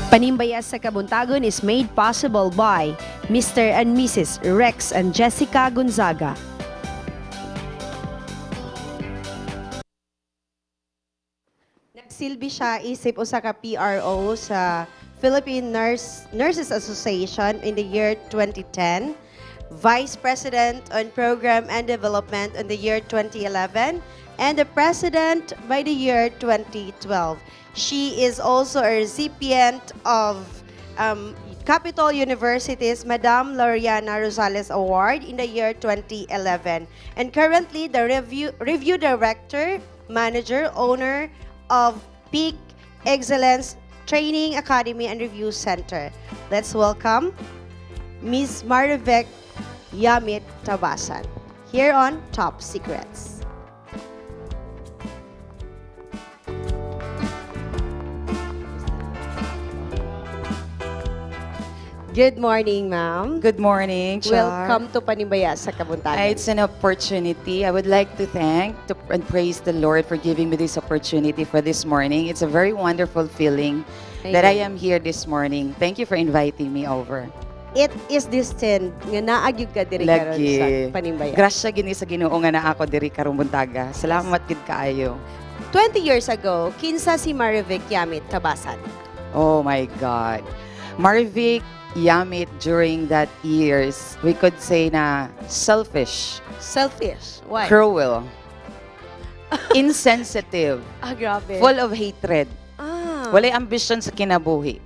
Panimbaya sa Kabuntagon is made possible by Mr. and Mrs. Rex and Jessica Gonzaga. Nagsilbi siya isip usa ka PRO sa Philippine Nurses Association in the year 2010, Vice President on Program and Development in the year 2011, and the President by the year 2012. She is also a recipient of Capital University's Madame Laureana Rosales Award in the year 2011, and currently the review director, manager, owner of Peak Excellence Training Academy and Review Center. Let's welcome Ms. Marivic Yamit Tabasan here on Top Secrets. Good morning, ma'am. Good morning, Char. Welcome to Panimbaya sa Kabuntagon. It's an opportunity. I would like to thank and praise the Lord for giving me this opportunity for this morning. It's a very wonderful feeling Thank that I you. Am here this morning. Thank you for inviting me over. It is destined nga naa gyud ka diri karon Lagi. sa Panimbaya. Grasya gyud ni sa Ginoo nga naa ako diri karong buntaga. Salamat gid kaayo. 20 years ago, kinsa si Marivic Yamit Tabasan? Oh my God. Marivic Yamit during that years, we could say na selfish, Selfish. Why? Cruel, insensitive, Ah, grabe. Full of hatred. Walay ambisyon sa kinabuhi.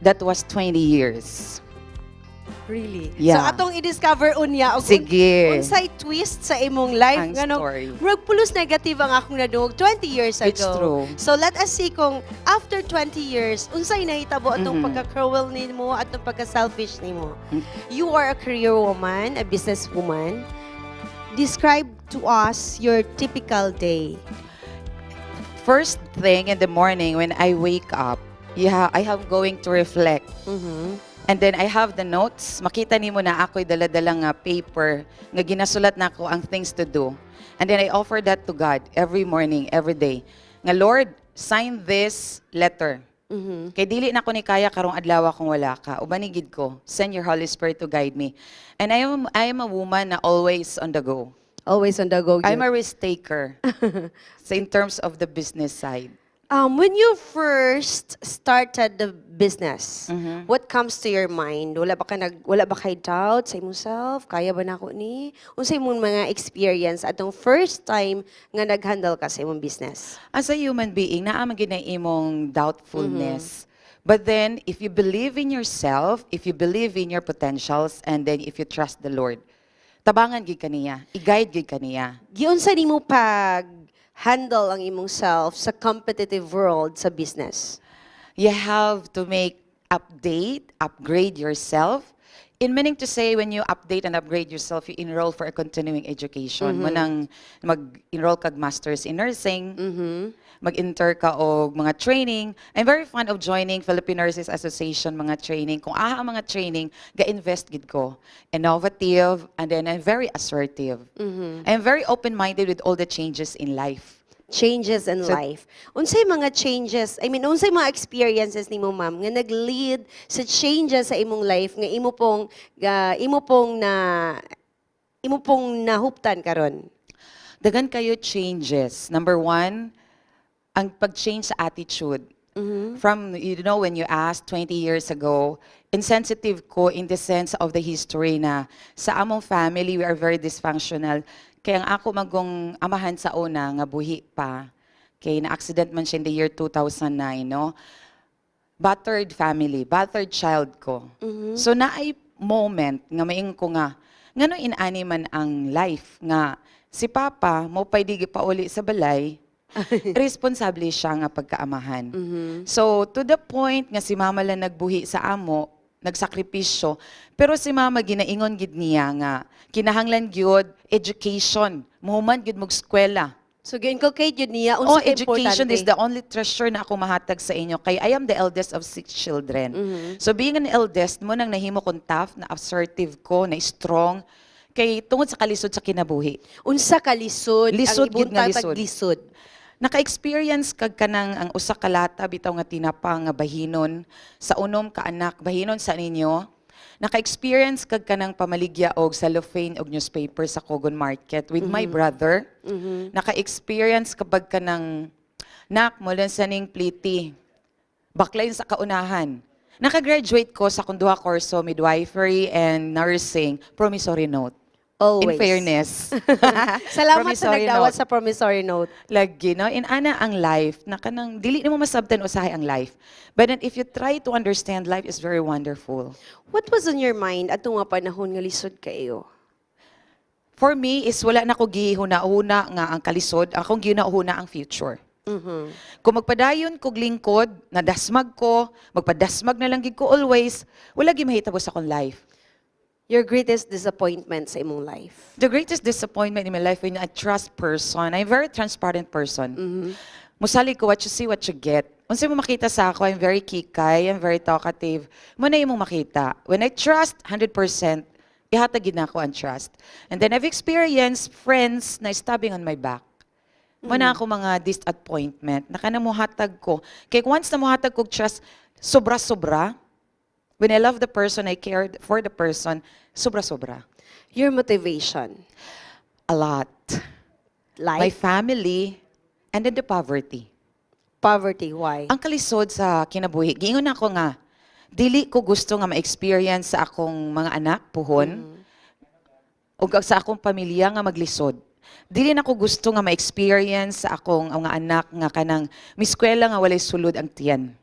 That was 20 years. Really? Yeah. So atong i-discover unya og Sige. Unsay twist sa imong life Ang nganong story. murag pulos negative ang akong nadungog 20 years ago. It's true. So let us see kung after 20 years unsay nahitabo atong pagka-cruel nimo, atong pagka-selfish nimo. You are a career woman, a businesswoman. Describe to us your typical day. First thing in the morning when I wake up, yeah, I have going to reflect. And then I have the notes. Makita nimo na ako'y dala-dala nga paper nga ginasulat na ako ang things to do. And then I offer that to God every morning, every day. Nga Lord, sign this letter. Kay dili na ko ni kaya karong adlaw kung wala ka. Ubani gid ko. Send your Holy Spirit to guide me. And I am a woman na always on the go. Always on the go. I'm a risk taker. So in terms of the business side. When you first started the business, what comes to your mind? Wala ba kay doubt sa imong self? Kaya ba nako ni? Unsay imong mga experience atong first time nga nag-handle ka sa imong business? As a human being, naa man gyud na imong doubtfulness. But then, if you believe in yourself, if you believe in your potentials, and then if you trust the Lord, tabangan gyud kaniya, i-guide gyud kaniya. Giunsa nimo pag handle ang imong self sa competitive world sa business? You have to make update, upgrade yourself. In meaning to say, when you update and upgrade yourself, you enroll for a continuing education. Mao nang mag-enroll kag masters in nursing, mag-enter ka og mga training. I'm very fond of joining Philippine Nurses Association mga training. Kung aha ang mga training, ga-invest gid ko. Innovative, and then I'm very assertive. I'm very open-minded with all the changes in life. Changes in life. Unsay mga changes, I mean, unsay mga experiences nimo, ma'am, nga nag-lead sa changes sa imong life nga imo pong nahuptan karon? Daghan kayo changes. Number one, ang pag-change sa attitude. From, when you asked 20 years ago, insensitive ko in the sense of the history na sa among family, we are very dysfunctional. Kaya ang ako magong amahan sa una, nga buhi pa, kay na-accident man siya in the year 2009, no? Battered family, battered child ko. So naay moment nga maingon ko nga, ngano inani man ang life nga si Papa mo pa'y di pauli sa balay, responsable siya nga pagkaamahan. So to the point nga si Mama lang nagbuhi sa amo, nagsakripisyo, pero si Mama ginaingon gid niya nga kinahanglan gyud education, muhuman gyud mog eskwela. So gi-inculcate yun niya Oh, unsa ka education is importante. the only treasure na ako mahatag sa inyo. Kay I am the eldest of six children. So being an eldest mao nang nahimo kong tough, na assertive ko, na strong, kay tungod sa kalisod sa kinabuhi. Unsa ka lisod Lisod ang gid nga ibuntag lisod. lisod. Naka-experience kag kanang ang usa ka lata bitaw nga tinapa nga bahinon sa unom ka anak, bahinon sa ninyo. Naka-experience kag kanang pamaligya og cellophane og newspaper sa Cogon Market with my brother. Naka-experience kapag kanang nak mo sa ning pliti. Baklayin sa kaunahan. Naka-graduate ko sa akong duha kurso, midwifery and nursing, promissory note. Always. In fairness. Salamat sa Promissory nagdawat note. sa promissory note. Lagi, no? In ana ang life, na kanang, dili nimo masabtan usahay ang life. But then if you try to understand, life is very wonderful. What was on your mind ato nga panahon nga lisod kaayo? For me, is wala na ko gihuna-huna nga ang kalisod, akong gihuna-huna ang future. Kung magpadayon kog lingkod, nadasmag ko, magpadasmag na lang gid ko always, wala gyud mahitabo sa akong life. Your greatest disappointment sa imong life? The greatest disappointment in my life when I trust person, I'm a very transparent person. Musalig ko, what you see, what you get. Unsa mo makita sa ako, I'm very kikay, I'm very talkative. Mao na imong makita. When I trust, 100%, ihatag gid na ako ang trust. And then I've experienced friends na stabbing on my back. Mao na ako mga disappointment. Na kanang muhatag ko. Kay once na muhatag kog trust, sobra-sobra. When I love the person, I cared for the person, sobra-sobra. Your motivation? A lot. Life? My family, and then the poverty. Poverty, why? Ang kalisod sa kinabuhi, giingon ako nga, dili ko gusto nga ma-experience sa akong mga anak, puhon, o sa akong pamilya nga maglisod. Dili na ko gusto nga ma-experience sa akong mga anak nga kanang miskwela nga walay sulod ang tiyan.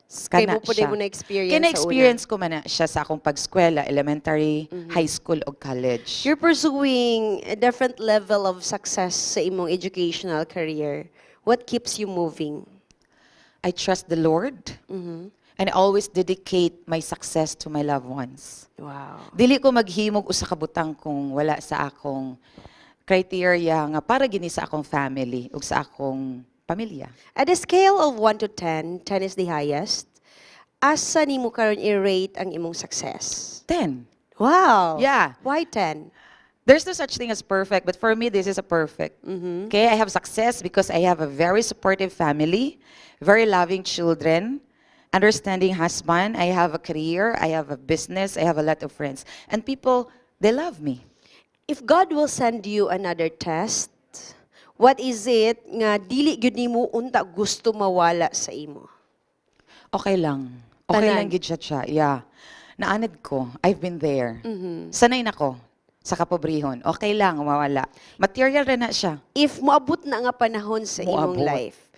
Kay Kana mo po siya. mo na-experience Kaya sa una. Na-experience ko man na siya sa akong pag-eskwela, elementary, high school, o college. You're pursuing a different level of success sa imong educational career. What keeps you moving? I trust the Lord and I always dedicate my success to my loved ones. Dili ko maghimog usa ka butang kung wala sa akong criteria nga para gini sa akong family ug sa akong pamilya. At a scale of 1 to 10, 10 is the highest, asa nimo karon i-rate ang imong success? 10. Wow. Yeah. Why 10? There's no such thing as perfect, but for me, this is a perfect. Okay, I have success because I have a very supportive family, very loving children, understanding husband. I have a career, I have a business, I have a lot of friends. And people, they love me. If God will send you another test, what is it nga dili gyud nimo unta gusto mawala sa imo? Okay lang. Okay Tanan. lang gid siya siya. Yeah. Naanad ko. I've been there. Sanay na ko sa kapobrehon. Okay lang, mawala. Material rin na siya. If moabot na nga panahon sa imong Moabot. Life,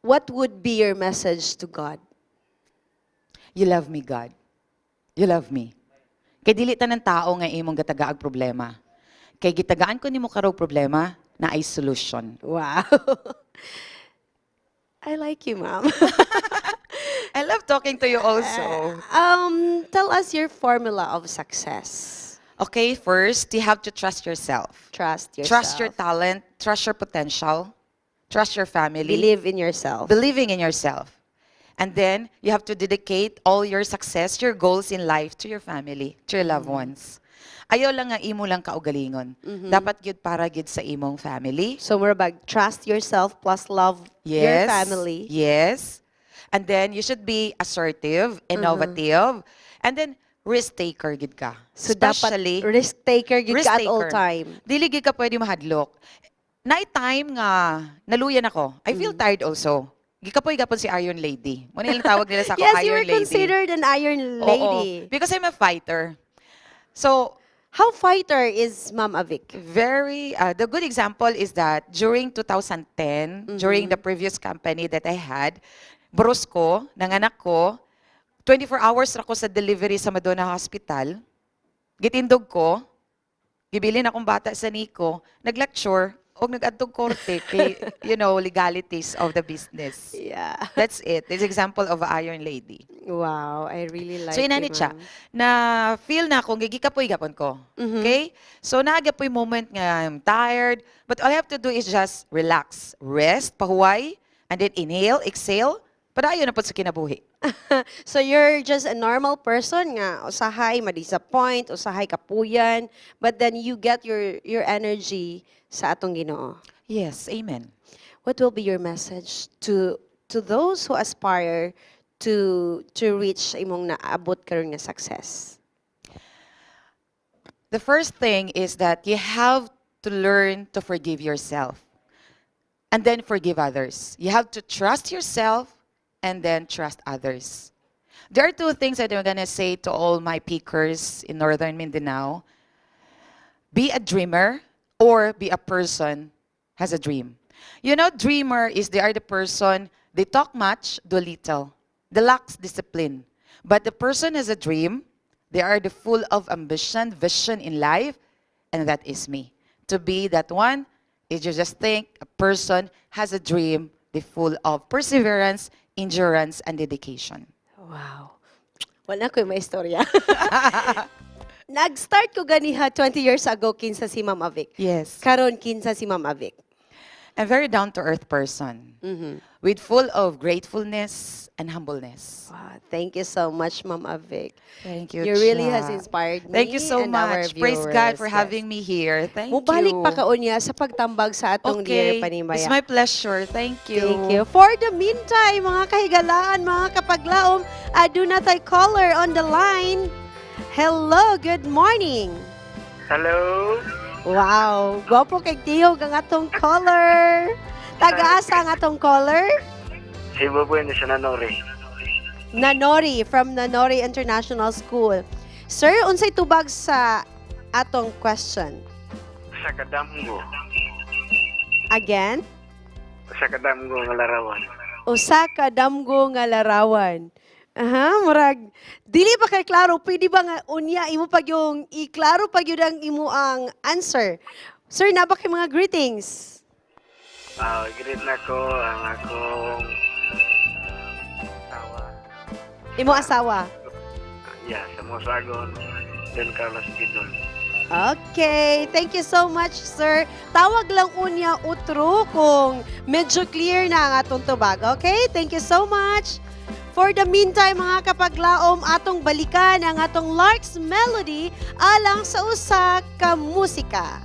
what would be your message to God? You love me, God. You love me. Kay dili tanan tao nga imong gatagaag problema. Kay gitagaan ko nimo karong problema, naay solution. Wow. I like you, Ma'am. I love talking to you also. Tell us your formula of success. Okay, first, you have to trust yourself. Trust yourself. Trust your talent, trust your potential, trust your family. Believe in yourself. Believing in yourself. And then you have to dedicate all your success, your goals in life to your family, to your loved ones. Ayaw lang nga imo lang kaugalingon. Dapat gyud para gyud sa imong family. So more about trust yourself plus love your family. Yes. And then you should be assertive, innovative, and then risk taker gid ka. So Especially dapat risk taker gyud risk ka at all taker. time. Dili gid ka pwede mahadlok. Naay time nga naluyan ako. I feel tired also. Gikapoy gapon si Iron Lady. Mao na ilang tawag nila sa ako, Yes, Iron you were Lady. Considered an Iron Oo, Lady. because I'm a fighter. So, How fighter is Ma'am Avic? Very the good example is that during 2010, during the previous company that I had, bros ko, nanganak ko, 24 hours ra ko sa delivery sa Madonna Hospital. Gitindog ko, gibilin akong bata sa NICU, nag-lecture, og nag-adtog korte kay, legalities of the business. That's it. This example of a Iron Lady. Wow, I really like So inani you, siya Ma'am. Na feel na akong gikapoy gapon ko. Okay? So naa poy moment nga I'm tired, but all I have to do is just relax, rest, pahuway, and then inhale, exhale, padayon na po sa kinabuhi. So you're just a normal person nga usahay ma-disappoint, usahay kapuyan, but then you get your energy sa atong Ginoo. Yes, amen. What will be your message to those who aspire to reach imong naabot karon nga success? The first thing is that you have to learn to forgive yourself and then forgive others. You have to trust yourself and then trust others. There are two things that I'm gonna say to all my pickers in Northern Mindanao. Be a dreamer or be a person has a dream. Dreamer is they are the person, they talk much, do little. They lacks discipline. But the person has a dream, they are the full of ambition, vision in life, and that is me. To be that one is you just think a person has a dream, they full of perseverance, endurance, and dedication. Wow. Wala ko may istorya. Nag-start ko ganiha 20 years ago, kinsa si Ma'am Avic? Yes. Karon, kinsa si Ma'am Avic? A very down-to-earth person with full of gratefulness and humbleness. Wow, thank you so much, Ma'am Avic. Thank you, You really has Cha. Inspired me Thank you so and our much. Praise God viewers. For having me here. Thank Mubalik you. Pa ka unya sa pagtambag sa atong Dear Panimaya. It's my pleasure. Thank you. Thank you. For the meantime, mga kahigalaan, mga kapaglaom, aduna tay caller on the line. Hello, good morning. Hello. Wow, gwapo kay tihog ang atong caller. Taga-asa ang atong caller? Si Buboy ni sa Nanori. Nanori from Nanori International School. Sir, unsay tubag sa atong question? Sa kadamgo. Again? Sa kadamgo nga larawan. Usa ka damgo nga larawan. Aha, murag dili pa kay klaro, pwede ba nga unya imo pag yung iklaro pag yun ang imo ang answer? Sir, naa ba kay mga greetings? Ah, greet na ko ang akong asawa. Imo asawa. Yeah, sa Mosagon, Don Carlos Gidol. Okay, thank you so much, sir. Tawag lang unya utro kung medyo clear na ang atong tubag. Okay, thank you so much. For the meantime, mga kapaglaom, atong balikan ang atong Larks Melody alang sa usa ka musika.